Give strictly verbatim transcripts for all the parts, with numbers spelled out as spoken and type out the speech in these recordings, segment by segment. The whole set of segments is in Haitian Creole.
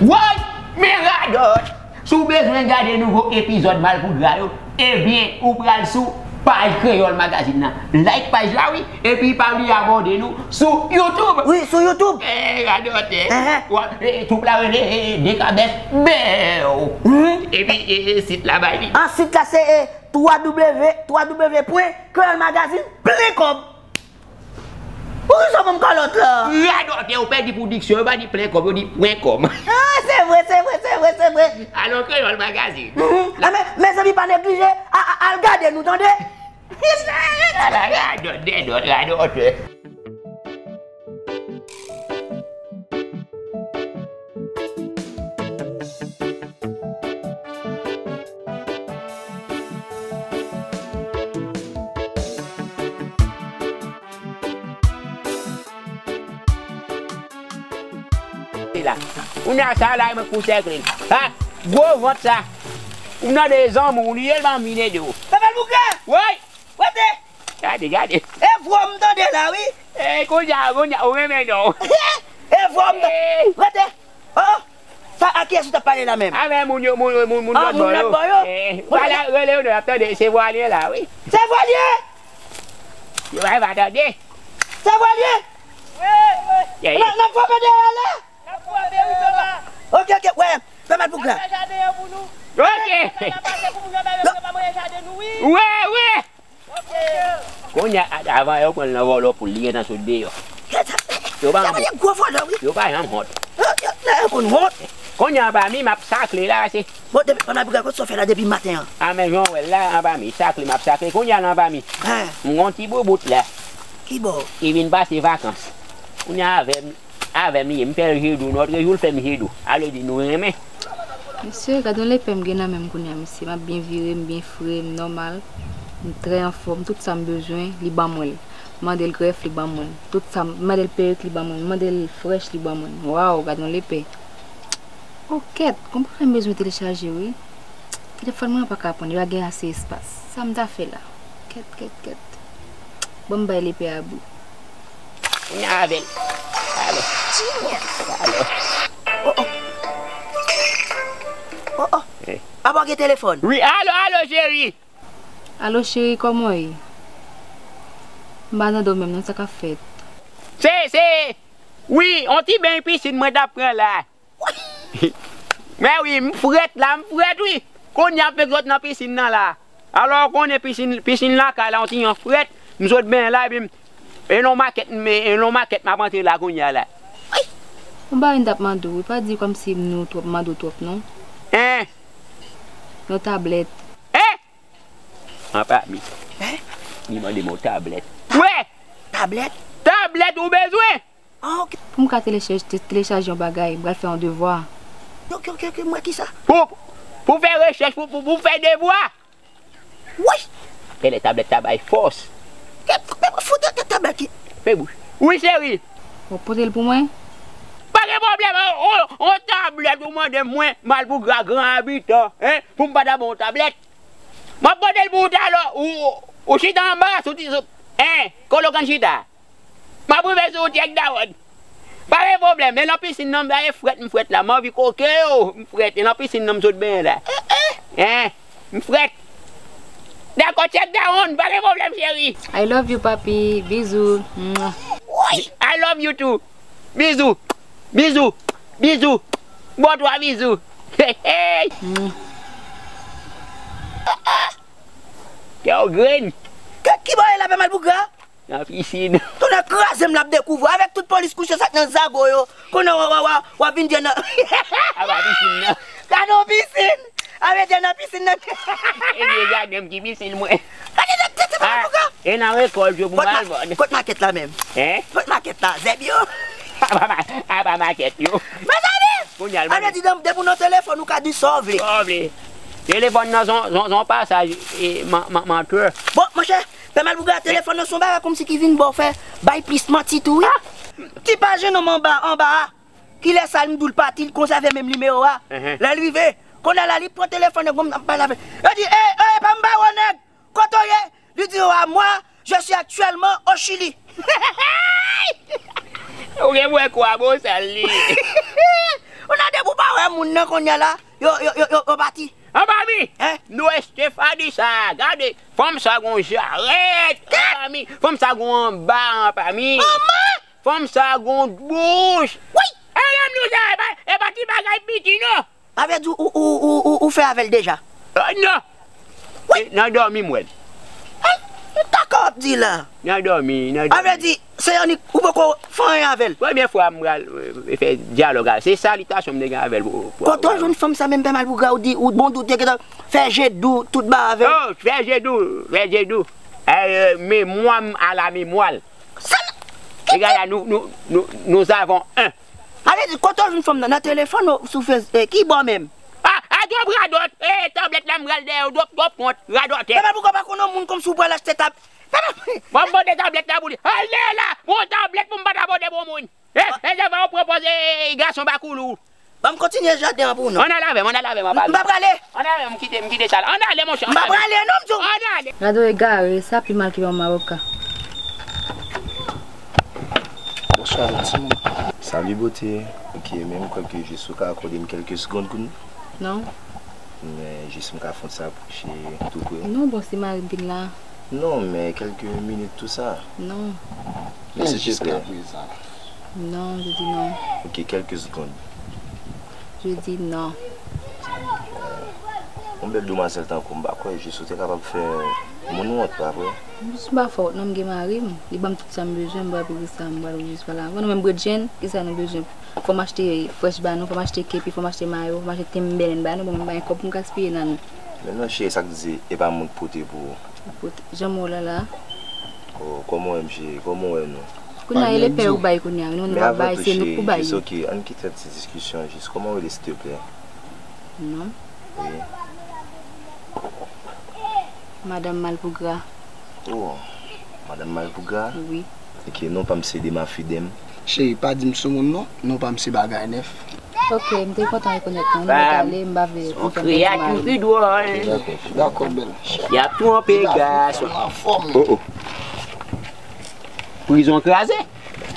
Woy! Men radòt! Si w bezwen gade nouvo epizòd Malpougra yo, ebyen, ou pral sou paj Kreyòl Magazine nan. Like paj la, wi! Epi pa bliye abòne nou sou YouTube! Wi, sou YouTube! Eh, radòt, eh! Ehe. Wa, eh, troupe la rele, eh, Dekabès Bèw! Mhm. Epi, eh, eh, sit la bay li. Ah, sit la se, eh, twa W, twa W pwen kreyòl magazine plen kòb. Poukisa w ban m kalòt la? Radòtè, ou pèdi pou diksyon, yo pa di plen kòb, yo di pwen kòm. Ah, se vre, se vre, se vre, se vre. Alò, Kreyòl Magazine. Mhm. Ah, men, mezanmi, pa neglije, a, a, al gade nou, tande? Ala radòt, dèdòt, radòtè. La. Ou nan sa la, mwen pou sèkle. Ha, gwo vant sa. Ou nan de zanmi, ou li el ban vin ede w. Papa Bougra! Woy! Rete! Gade, gade. E vwa m tande la, wi. Eh, kounye a, kounye a, ou renmen non. E vwa m tande. Eh. Rete! Oh, sa a kiyès ou t ap pale la menm? Avè moun yo, moun, moun, moun lòt bò yo. Ah, moun lòt bò yo? Eh, pale, rele yo non, y ap tande, se vwa l ye la, wi. Se vwa l ye? Yo pa va tande. Se vwa l ye? Wi, wi. N ap, n ap frape dèyè la? N ap frape, wi, papa. Ok, ok, wè, fè mal pou gra. N ap fè jaden an pou nou. Ok. N ap pase pou moun yo, men yo pa manyen jaden nou, wi. Wi, wi. Kounye a, avan yo pran l nan vòlò pou l, li gentan sot deyò. Yo pa janm, sa vle gwo vòlò, wi. Yo pa janm wont. Yo, yo, nèg yo konn wont. Kounye a anba mi, m ap sakle la, se. Bon, depi, papa Bougra, kote sa w fè la depi maten an? A, men jan w wè l la, anba mi, sakle, m ap sakle. Kounye a l anba mi. Hen. M gon ti boubout la. Ki bò? Li vin pase vakans. Kounye a avè m, avè m li ye, m fè l jedou, nòt rejou l fè m jedou. Ale di nou renmen. Mesye, gad yon lepè m gen nan men m kounye a, mesye. M ap byen vire, m byen fre, m nòmal, m trè anfòm, tout sa m bezwen, li ban mwen l. M mande l grèf, li ban mwen l. Tout sa, m mande l perik, li ban mwen l. M mande l frèch, li ban mwen l. Waw, gad yon lepè. O kèt, gon pwoblèm m bezwen telechaje, wi. Telefòn mwen an pa ka pran, li pa gen ase espas. Sa m ta fè la? Kèt, kèt, kèt. Ban m bay lepè a bri. Kounye a avè l. Avè l. Avè l. Oh, oh. Oh, oh. Eh. Papa w gen telefòn? Wi, alo, alo, cheri. Alo, cheri, kòman w ye? M pa tande w menm non, sa k ap fèt? Se, se, wi, on ti beny pisin mwen t ap pran la. Men wi, m frèt la, m frèt wi. Kounye a m fèk sot nan pisin nan la. Alò, ou konnen pisin, pisin lakay la, yon ti jan frèt. M sot benyen la, epi m, e nan makèt, m, e nan makèt m ap antre la kounye a la. Yon bagay m t ap mande w wi, pa di kòmsi nou twòp, mande w twòp non. Hein? Yon tablèt. Hein? Anba mi. Hein? Li mande m yon tablèt. Wè! Tablèt? Tablèt ou bezwen? Ah, ok. Pou m ka telechaje, te-, telechaje yon bagay, m pral fè yon devwa. Ok, ok, ok, m wè kisa. Pou, pou fè rechèch, pou, pou, pou fè devwa. Woy! Genlè tablèt ta bay fòs. Ke, ke, fout ta-, tablèt ki. Fè bouch. Wi, cheri. Ou pote l pou mwen? Pa gen pwoblèm, on, on, on tablèt ou mande mwen, Malpougra gran abitan, hein, pou m pa ta ba w tablèt. M ap pote l pou ou talè, ou, ou, ou chita anba, sou ti, sou, hein, kote w konn chita. M ap rive sou ou, Jack Dawon. Pa gen pwoblèm, e nan pisin nan, m ta ye frèt, m frèt la. M anvi koke yo, m frèt, e nan pisin nan, m sot benyen la. Hein? M frèt. Dakò, Jack Dawon, pa gen pwoblèm, cheri. I love you, papi. Bizou. Mwah. Woy! I love you too. Bizou. Bizou. Bizou. Bon twa bizou. Hey, hey. Mwah. Kè w grenn. Kè, ki bò e la, pè Malpougra? Nan pisin. Tonnè kraze m l ap dekouvri. Avèk tout polis kouche sa k nan zago yo. Konnen w, w, w, w ap vin di nan. Anba pisin nan. Gade yon pisin. Avè di nan pisin nan. E vye jaden m ki pisin mwen. Gade nan tete pa pou ka. E nan rekòlt yo pou m al vann. Kot makèt la menm? Hein? Kot makèt la, zèb yo. Apa ma-, apa makèt yo. Mezanmi! Kounye a l mande. Avè di depi w nan telefòn ou ka di sa w vle. Sa w vle. Telefòn nan son, son, son pasaj, e, man, man, mantè. Bon, monchè, Pè Malpougra, telefòn nan se yon bagay kòmsi ki vin ba w fè, bay plis manti tou, wi. Ti pa jennonm anba, anba a. Kilè sa, m di w l pati, l konsève menm nimewo a. Lè l rive, kounye a la, li pran telefòn nan, ap pale avè l. Yo di, "Ey, ey, pa m ba w, nèg, kote w ye?" Li di, "Wa, moi, je suis actuellement au Chili." Ou gen mwen kwa bon sal li. Ou nan de pou pa Moun nan kounye a la, yo, yo, yo, yo, yo pati. Anba mi! Hein? Nou Estefani sa, gade, fanm sa gon jarèt, anba mi, fanm sa gon anba, anba mi. Manman! Fanm sa gon bouch. Wi! E menm nou sa, e pa, e pa ti bagay piti non. Sa vle di ou, ou, ou, ou, ou fè avè l deja? Euh, non. Wi. Nan dòmi m wè l. Ay, kaka w ap di la? Nan dòmi, nan dòmi. Sa vle di, se annik, ou poko fè anyen avè l? Premye fwa m pral, euh, fè dyalòg avè l. Se salitasyon m te gen avè l pou, pou. Kote w jwenn fanm sa menm, pè Malpougra, ou di, ou bon, ou te gentan fè je dou, tout bagay avè l? Oh, fè je dou, fè je dou. Eh, euh, memwa m a la memwa l. Sa e gade la, nou, nou, nou, nous avons un. Sa vle di, kote w jwenn fanm nan? Nan telefòn ou sou Face, eh, ki bò menm? Ah, ah, twòp radòt. Eh, tablèt la m pral dèyè w, twòp, twòp kont, radòtè. Papa, poukò pa konn yon moun kòmsi w pral achte tab-, papa. Mwen m pote tablèt la pou li. Ale la, bon tablèt pou m pa ta pote pou moun. Eh, eh, se fè w pran pòz, eh, gason bakoulou. Ban m kontinye jaden an pou w non. Ann al avè m, ann al avè m, ann al avè m. M pa prale. Ann al avè m, m kite, m kite sa la. Ann ale, monchè, ann ale. M pa prale non, m di w. Ann ale. Gade w egare, sa pi mal ke yon mawoka. Bonswa, timoun. Salut, beauté. Ok, men m kwè ke jis ou ka akòde m kèlke segonn pou nou. Non. Men jis m ka fè yon ti apwoche tou pre. Non, bon, se mari m vin la. Non, men kèlke minit tou sa. Non. Men se jis lè. Non, je dis non. Ok, kèlke segonn. Je dis non. Yon bèl demwazèl tankou m pa kwè jis ou te kapab fè moun wont, pa vre? Jis m pa fè wont non, m gen mari m. Li ban m tout sa m bezwen, m pa pou sa m pral jis pale avè w. Nou menm bredjenn, kisa nou bezwen? Fò m achte frèch ba nou, fò m achte kepi, fò m achte mayo, fò m achte Timberland ba nou, bon, mwen pa gen kòb pou m gaspiye nan nou. Men non, cheri, sa k di, e pa moun k pote pou ou? Pote, janm wè w la la. Oh, kòman w wè m, cheri? Kòman w wè nou? Kounye a, e lepè yo bay kounye a, nou, nou pa bay, se nou k pou bay. Jis, ok, ann kite ti diskisyon, jis, kòman w rele, silteplè? Non. Wi. Madanm Malpougra. Oh, Madanm Malpougra? Wi. Ok, non pa m se Dema Fidem. Cheri, pa di m sou moun non, non pa m se Bagay Nèf. Ok, m te kontan rekonèt nou. Nou mèt ale, m pa vle konfèm pèdi mari m. Kreyati ki dwòl. Dakò, bèl. Y ap twonpe gason. Oh, oh. Prizon kraze.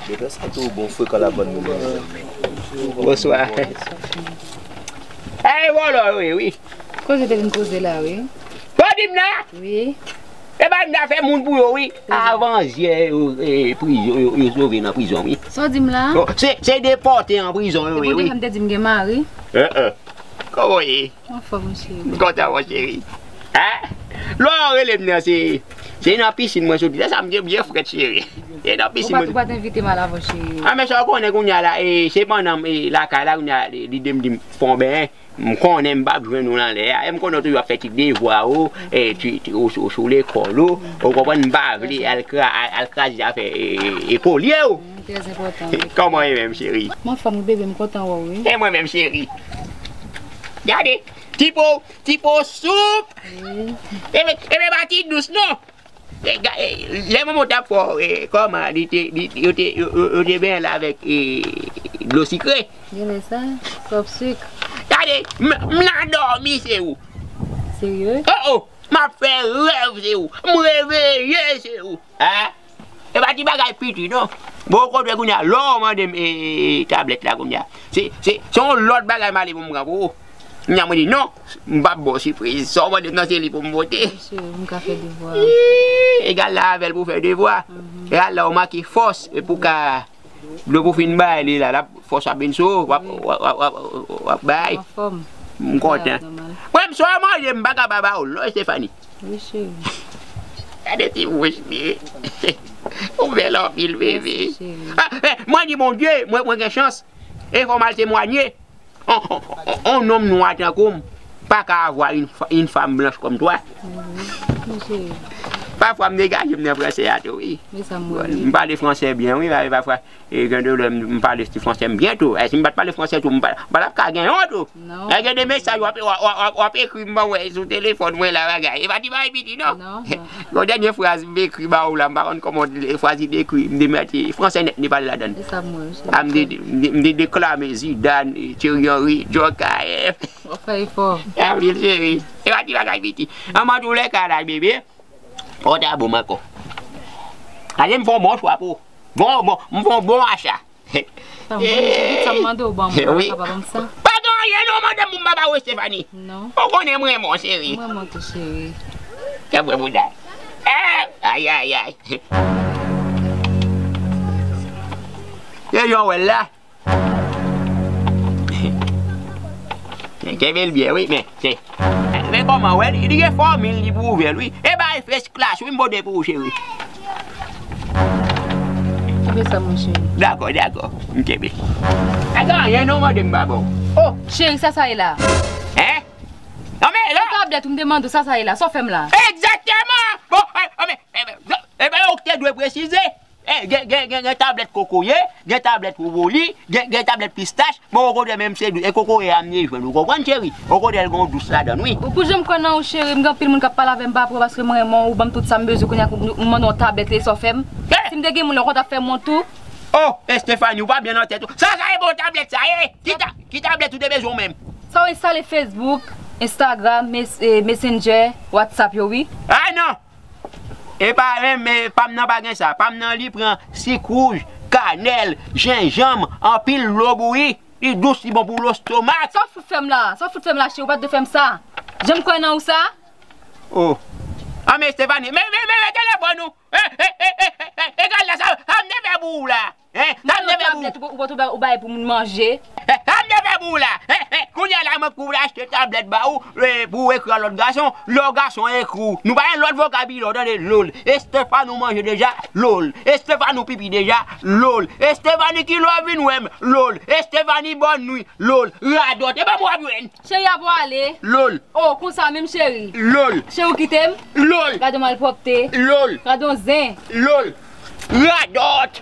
Depè sa tou bon frekan la bann moun. Bonswa. Ey, vòlò yo ye, wi. Koze te vin poze la, wi. Tande m la? Wi. E pa m ta fè moun pou yo, wi. Avan yè, yo, e, prizon, yo, yo sove nan prizon, wi. Sa w di m la? Bon, se, se depòte an prizon, yo, wi, wi. Depi w te di m gen mari. Eh, eh. Kòman w ye? Anfòm, mon cheri. M kontan, mon cheri. Hein? Lè w rele m nan, se, se nan pisin mwen soti. Lè sa m te byen frèt, cheri. Se nan pisin mwen. Ou pa t envite m al avè w, cheri. Ah, men sa w konnen kounye a la, e, se pandan m, e, lakay la, kounye a, li, li di m, di m fè yon benyen. M konnen m p ap jwenn ou nan lè a. E m konnen w toujou ap fè ti devwa ou, e, ti, ti, ou, ou sou lekòl ou. Ou konprann, m pa vle al kra-, al, al kraze afè, e, e, e kolye ou. Trè enpòtan, wi. Kòman e menm, cheri? M anfòm, wi, bebe, m kontan wè w, wi. E mwen menm, cheri. Gade, ti po, ti po soup. Wi. Ebe, ebe, pa ti dous, non. E, ga-, e, lè manman w t ap fè w, e, kòman, li te, li, yo te, yo, yo, yo te benyen l avèk, e, dlo sikre. Genlè sa, twòp sik. Gade, m, m nan dòmi, se ou. Serye? Oh, oh, m ap fè rèv, se ou. M reveye, se ou. Hein? E pa ti bagay piti non. Bon, kote kounye a, lè w mande m, e, e, tablèt la kounye a. Se, se, se yon lòt bagay m ale pou m pran pou ou. Kounye a mwen di non, m p ap ba w sipriz. Sa w mande m nan se li pou m pote. Mesye, m ka fè devwa. Ii, egal la avè l pou fè devwa. Mhm. Egal la w manke fòs, e pou ka, dlo pou fin bay li la, l ap fòs ap vin sou ou, w ap, wi, w ap, w ap, w ap, w ap bay. Anfòm. M kontan. Nòmal. Mwen, m sa w mande m pa ka pa ba w l non, Estefani. Wi, cheri. Gade ti bouch li. Ou bèl anpil, bebe. Mèsi, cheri. Ah, eh, mwen di Bondye, mwen, mwen gen chans. E fò m al temwanye. On, on, on, on nonm nwa tankou m pa ka avoir une, fa- une femme blanche comme toi. Mhm. Wi, cheri. Pafwa, m degaje m nan franse a tou, wi. Men sa m wè, wi. M pale franse byen, wi, pafwa. E gen de lè m, m pale ti franse m byen tou. E si m pa t pale franse tou, m pa, m pa t ap ka gen yon tou. Non. E gen de mesaj w ap, w ap, w ap, w ap ekri m ban mwen sou telefòn mwen la bagay. E pa ti bagay piti non. Non, non. Yon dènye fraz m ekri ba ou la, m pa konn kòman w di, fraz li te ekri, m te mete franse nèt li pale ladan l. E sa m wè, cheri. A m te, m te, m te deklame Zidane, Thierry Henry, Djokovic. W ap fè efò. Anpil cheri. E pa ti bagay piti. An, antoulèka la, bebe, ou ta bon m ankò. Ale m fè yon bon chwa pou ou. Bon, bon, m fè yon bon acha. Sa m, tout sa m mande w ban mwen, wi, ou pa ban m sa. Pa gen anyen Gade moun papa ou Estefani. Non. Ou konnen mwen renmen w, cheri. Mwen renmen w tou, cheri. Kè mwen bouda. Eh, ay, ay, ay. Se jan w wè l la. Men kenbe l byen, wi, men, se, men kòman, wè, li, li gen fòmil li pou ouvè l, wi. E bay first class, wi, m pote pou ou, cheri. Kenbe sa, mon cheri. Dakò, dakò, m kenbe. Pa gen anyen non, mande m pa ba w. Oh, cheri, sa sa ye la? Hein? Non, men, la. Tablèt ou m te mande w, sa sa ye la? Sa w fè m la? Egzakteman! Bon, eh, oh, men, eh, ben, eh, ben, ou te dwe presize. Eh, gen, gen, gen, gen tablèt kokoye, gen tablèt wowoli, gen, gen tablèt pistach. Bon, okontrè, menm se dous, e kokoye a m te jwenn, ou konprann, cheri? Okontrè, l gen dous ladan l, wi. Ou pou janm kwè nan ou, cheri, m gen anpil moun k ap pale avè m pa rapò paske mwen renmen w, ou ban m tout sa m bezwen, kounye a m mande w yon tablèt, e sa w fè m? Eh! Si m te gen moun la, ou konn t ap fè m wont tou. Oh, Estefani, ou pa byen nan tèt ou. Sa, sa e bon tablèt, sa, e? Ki ta-, ki tablèt ou te bezwen ou menm? Sa w enstale Facebook, Instagram, mes-, eh, Messenger, WhatsApp yo, wi. Ah, non! E pa menm, men pa m nan pa gen sa. Pa m nan li pran sik wouj, kanèl, jenjanm, anpil dlo bouyi. Li dous, li bon pou lestomak. Sa w fout fè m la? Sa w fout fè m la, cheri? Ou pa t dwe fè m sa. Janm kwè nan ou sa? Oh. Ah, men Estefani, men, men, men, men telefòn ou. Eh, eh, eh, eh, eh, eh, gad la, sa, sa m te fè pou ou la. Hein? Sa m te fè pou ou. Tablèt ou, ou, ou, ou bay pou moun manje. Eh, sa m te fè pou ou la. Eh, eh, kounye a la, mwen pou w achte tablèt ba ou, eh, pou w ekri a lòt gason, lè w gason ekri w. Nou pa gen lòt vokabilè, w tande, lol. Estefani ou manje deja, lol. Estefani ou pipi deja, lol. Estefani kilè w vin wè m, lol. Estefani bòn nwi, lol. Radòt, e pa m w ap jwenn. Cheri, a pou ale. Lol. Oh, konsa menm, cheri. Lol. Cheri, ou kite m? Lol. Gade malpwòpte. Lol. Gade yon zen. Lol. Radòt.